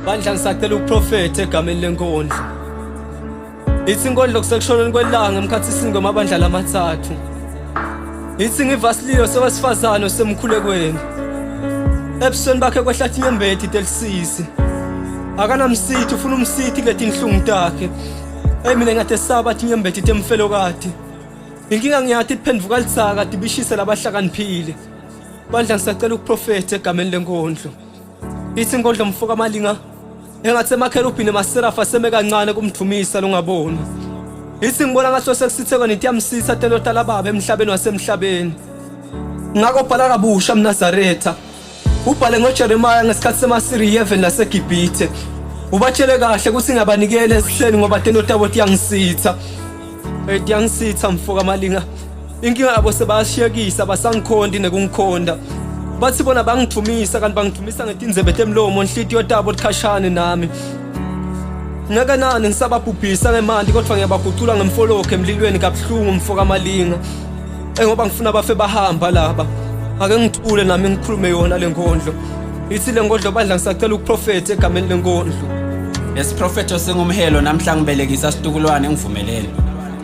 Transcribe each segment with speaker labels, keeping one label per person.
Speaker 1: Bandla ngisacela uprofethe egameni lenkondlo. Ithi inkondlo kusekushoneni kwelanga emkhathisini kwamabandla lamathathu. Ithi ngiva sililo sowesifazane osemkhulekweni. Ebusweni bakhe kwehla inyembeti delisisi. Akanamsithi ufuna umsithi kuleti inhlungu takhe. Hey mina ngathi esaba athi inyembeti temfelokati. Inkinga ngiyathi iphenduka lithaka dibishise labahlakaniphile. Bandla ngisacela ukuprofetha egameni lenkondlo. Ithi inkondlo mfoka malinga engathi emakherubhi nemaserafa aseme kancane kumdumisa longaboni. Ithi ngibona ngathi sekusitheka nithi yamsitha tento talababa emhlabeni wasemhlabeni. Ngakho bhala kabusha mNazaretha. Ubhale ngoJeremiah ngesikhathi semaSiriya eveni laseGibhithe. Ubatshele kahle ukuthi ngiyabanikela esihleni ngoba tento tabo tiyangisitha. Hey tiyangisitha mfoka malinga. Inkinga yabo sebayashiyekisa basangikhonti nekungikhonda. Bathi bona bangithumisa kanti bangithumisa ngetindzebe temlomo nhliziyo tabo tikhashane nami. Ngeke nani ngisababhubhisa ngemanti kodwa ngiyabagucula ngemfolokho emlilweni kabuhlungu mfoka malinga. Engoba ngifuna bafe bahamba laba. Ake ngithule nami ngikhulume yona le nkondlo. Ithi le nkondlo bandla ngisacela ukuprofetha egameni lenkondlo.
Speaker 2: Lesiprofetho singumhelo namhla ngibelekisa situkulwane ngivumelene.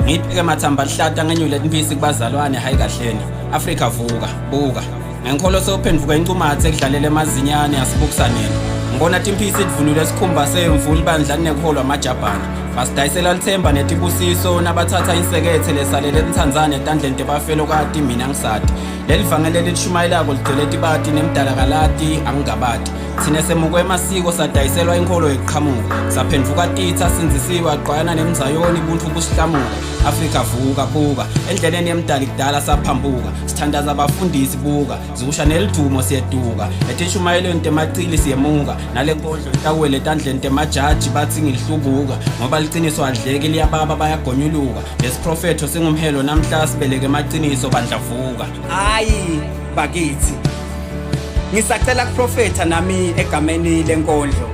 Speaker 2: Ngipheke mathamba lihlata ngenyule timphisi kubazalwane hayi kahleni. Afrika vuka, buka. Ngenkolo sewuphenduka incumathe ekudlalela emazinyane asibukusaneni. Ngibona timphisi tivunule sikhumba semvu libandla linekuholwa amajabhana. Basidayisela lithemba netibusiso nabathatha insekethe lesalele emthanzane etandleni tebafelokati mina ngisati. Leli vangeli elishumayelako ligcwele tibati nemdalakalati angingabati. Thina semukwe emasiko sadayiselwa inkolo yokuqhamuka. Saphenduka titha sinzisiwe aqwayana nemzayoni ubuntu busihlamuka. Afrika vuka buka endleleni yemdali kudala saphambuka. Sithandaza abafundisi buka zikusha nelidumo siyeduka. Etishumayelweni temacili siyemuka nale nkondlo itawele etandleni temajaji bathi ngilihlubuka ngoba liqiniso adleki liyababa bayagonyuluka. Lesiprofetho singumhelo namhla sibeleke emaqiniso bandla vuka.
Speaker 3: Hayi bakithi. Ngisacela kuprofetha nami egameni lenkondlo.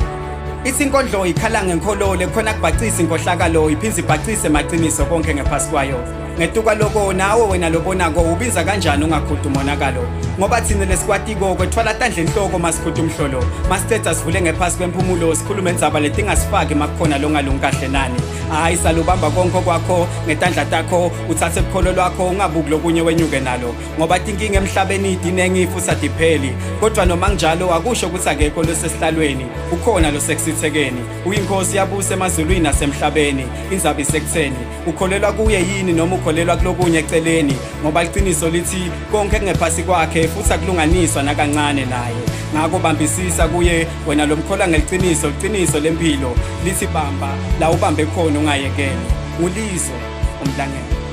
Speaker 3: Ithi inkondlo ikhala ngenkolo lekhona kubhacisa inkohlakalo iphinde ibhacise emaqiniso konke ngephasi kwayo. Ngetuka loko nawe wena lobonako ubiza kanjani ungakhuda umonakalo ngoba thina lesikwatiko kwethwala tandla enhloko masikhuda umhlolo masithetha sivule ngephasi kwemphumulo sikhulume endzaba letingasifaki makukhona longalungi kahle nani hayi salubamba konke kwakho ngetandla takho uthathe bukholo lwakho ungabuki lokunye wenyuke nalo ngoba tinkinga emhlabeni dinengi futhi adipheli kodwa noma kunjalo akusho ukuthi akekho losesihlalweni ukhona losekusithekeni uyinkosi yabusa emazulwini nasemhlabeni indzaba isekutheni ukholelwa kuye yini noma ukholelwa kulokunye eceleni ngoba iqiniso lithi konke kungephasi kwakhe futhi akulunganiswa nakancane naye ngakho bambisisa kuye wena lomkhola ngeliqiniso liqiniso lempilo lithi bamba la ubambe khona ungayekeli ngulizo umlangeni.